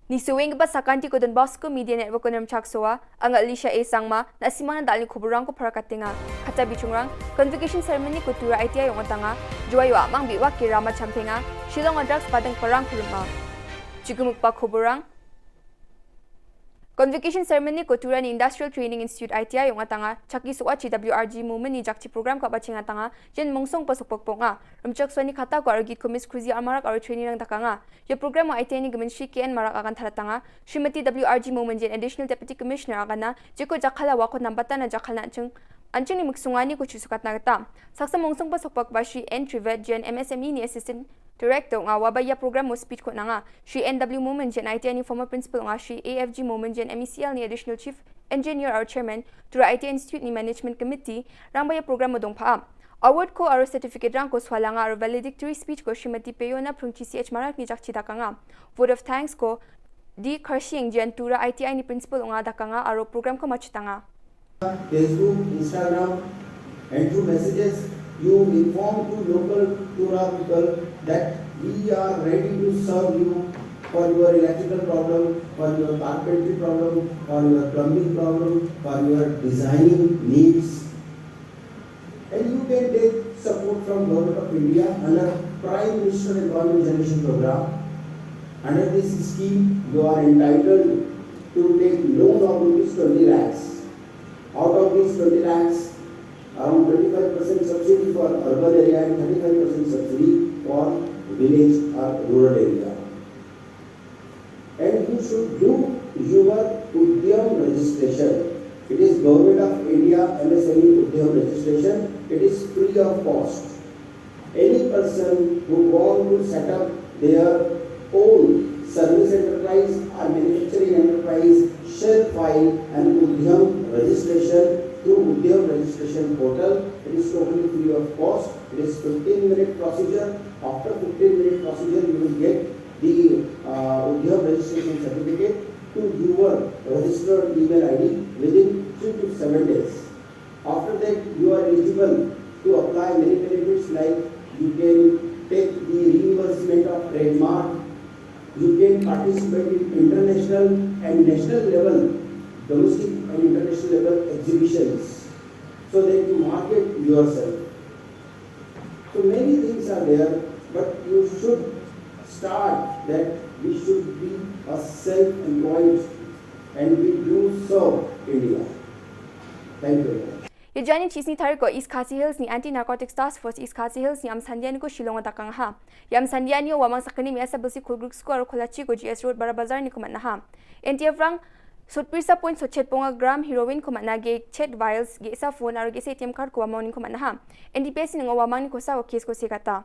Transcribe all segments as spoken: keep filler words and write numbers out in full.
Nisuenggipa sakantiko Don Bosco Media Network-o rimchaksoa, anga Alicia A Sangma, na·simangna dal·ni koborrangko parakatenga. Kata bichongrang, Convocation Ceremony-ko Tura I T I ong·atanga, Joaio a·mang be·wake rama champenga, Shillong-o drugs bading parang kurima. Chigimikba koborrang. Convocation Ceremony-ko Turani Industrial Training Institute I T I ong·atanga, chakki so·achi W R G Momin-ni jakchi program ka·bachengatanga, jen mongsongba sokbokbonga. Rimchaksoani katako aro gitko Miss Cruzy Almarak aro trainee-rang dakanga. Ia programo I T I-ni giminshi K N Marak agan talatanga, Srimati W R G Momin jen Additional Deputy Commissioner agana, jeko jakkala uako nambatana jakkalna an·ching, an·chingni miksonganiko chu·sokatna gita. Saksa mongsongba sokbakba Shri N Trivet jen M S M E-ni Assistant Director ong·a, uaba ia programo speech-ko on·anga. Shri N W Momin jen I T I-ni former principal ong·a, Shri A F G Momin jen M E C L-ni Additional Chief Engineer aro Chairman, Tura I T I Institute-ni Management Committee-rangba ia programo dongpa'a. Award-ko aro certificate-rangko sualanga aro valedictory speech-ko Srimati Peyona Phrungchi C H Marakni jakchi dakanga. Vote of thanks-ko D Kharshiing jen Tura I T I-ni principal ong·a dakanga aro program-ko matchotanga. Facebook, Instagram, and through messages, you inform to local Tura people that we are ready to serve you for your electrical problem, for your carpentry problem, for your plumbing problem, for your designing needs. And you can take support from Government of India under Prime Minister Employment Generation Program. Under this scheme, you are entitled to take loan of rupees twenty lakhs. Out of these twenty lakhs, around twenty-five percent subsidy for urban area and thirty-five percent subsidy for village or rural area. And you should do your Udyam registration. It is Government of India M S M E Udyam registration. It is free of cost. Any person who want to set up their own service enterprise or manufacturing enterprise shall file an Udyam registration through Udyam registration portal. It is totally free of cost. It is fifteen minute procedure. After fifteen minute procedure, you will get the, uh, Udyam registration certificate to your registered email I D within three to seven days. After that, you are eligible to apply many benefits like you can take the reimbursement of trademark, you can participate in international and national level, domestic and international level exhibitions, so that you market yourself. So many things are there, but you should start that we should be a self-employed and we do serve India. Thank you very much. Ia jani chisni tariko East Khasi Hills-ni Anti-Narcotics Task Force East Khasi Hills-ni amsandianiko Shillong-o dakangaha. Ia amsandianio uamang sakgni me·asa bilsi Kolgriksku aro Kolachiko G S Road Bara Bazar-niko man·aha. N T F-rang sotbrisa point sotchet bonga gram heroin-ko man·a, ge·chet vials, ge·sa phone aro ge·sa A T M card-ko uamangko man·aha. N D P S-ni ning·o uamangni kosako case-ko segata.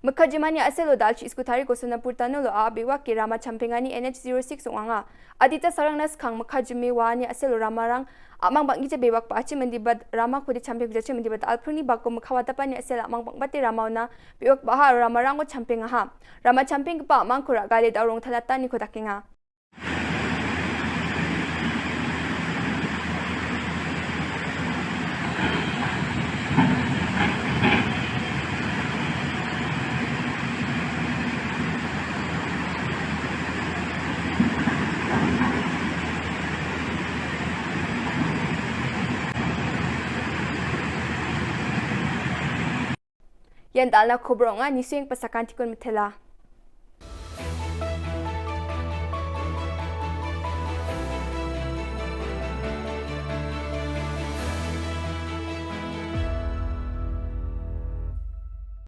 Mikkajimani a·selo dalchi iskutariko Sonapur Tunnel-o a·a bewake rama champengani N H zero six ong·anga. Adita sarangna skang mikkajime waani a·selo ramarang a·mang bang·gija bewak ba·achim indiba ramakode champengkujachi indiba dalpringni bako mikka watapani a·sel a·mang bang·bate ramaona bewak ba·ha aro ramarango champengaha. Rama champenggipa a·mangko ra·gale da·o rongtalataniko dakenga. Ian dal·na kobor ong·a, nisuenggipa sakantikon mitela.